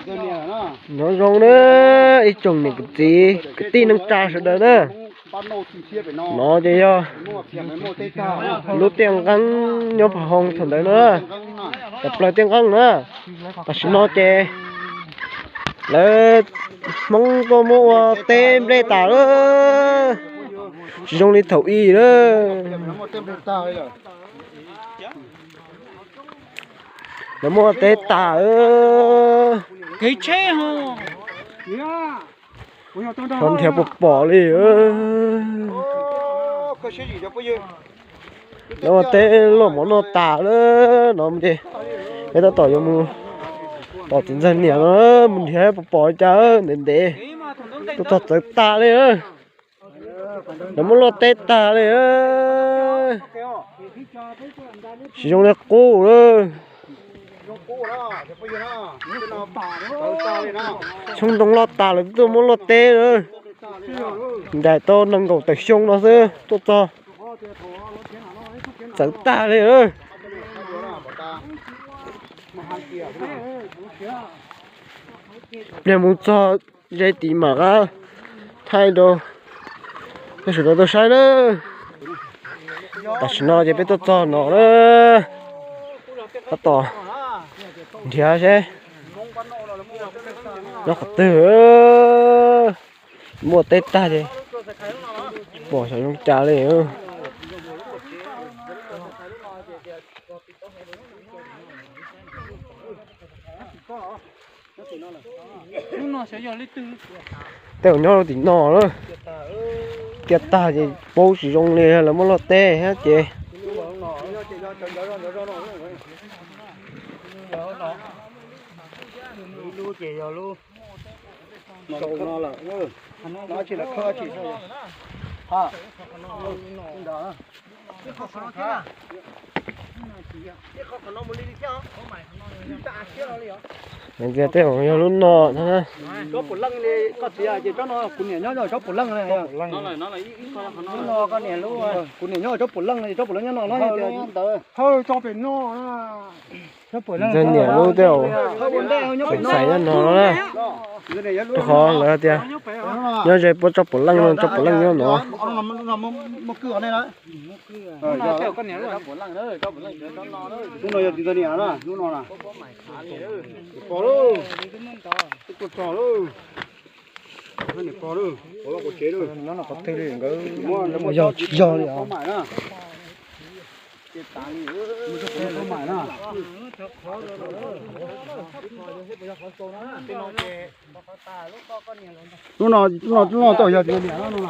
Nyob zoo na, ib tsoom niam txiv kwv tij neej tsa sawv daws na. No ces yog lub tiaj nqeeb nyob Pha Hoo thaum ntawd na, cov plaws tiaj nqeeb na. Tam sim no ces lawv Hmoob tuaj muab ua teb nplej tas lawm, tsis zoo li thaum ub lawm. Lawv muab ua teb tas. Kev tsheb ho, nrhiav puas pom li. Lawv ua teb loj mov noj tas lawm no ces peb tab tom yuav mus tom txiv ntxawg niam no mus nrhiav puas pom li cas ntev ntev, tuaj txog txawv tag li. Lawv muab loj teb tag li, tsis zoo li qub lawm. Xyoob ntoo loj tas lawv twb tuaj muab loj teb lawm. Ncaim tau nees nkaum tawm xyoo no xwb tuaj txog txawv tag li. Pliag mus txog ze tid mam qab thaij rau nej sawv daws tau saib na. Tam sim no ces peb tuaj txog no na, tab tom nrhiav seb nyob qhov twg. Muab teb tag ces pom xyov zoo cas li. Tej uas nyob rau tim no na, tiaj tag ces paub tsis zoo li, lawv muab loj teb thiab ces. Hais tias tej zaum yog lub no na. Kuv niam nyob tsob puav leej, tsob puav leej nyob no. Ntxawg niam lub tej zaum xaiv nyob no na. Rau qhov lawv tias nyob ze puab tsob puav leej no, tsob puav leej nyob no. Lub no yog txiv ntxawg niam na, lub no na. Pom lawm, tuaj txog lawm. Niam pog lawm, pog lawm, qhov tsev lawm. Yog tsis yog li os. Lub no, lub no, lub no tau yog txiv niam no.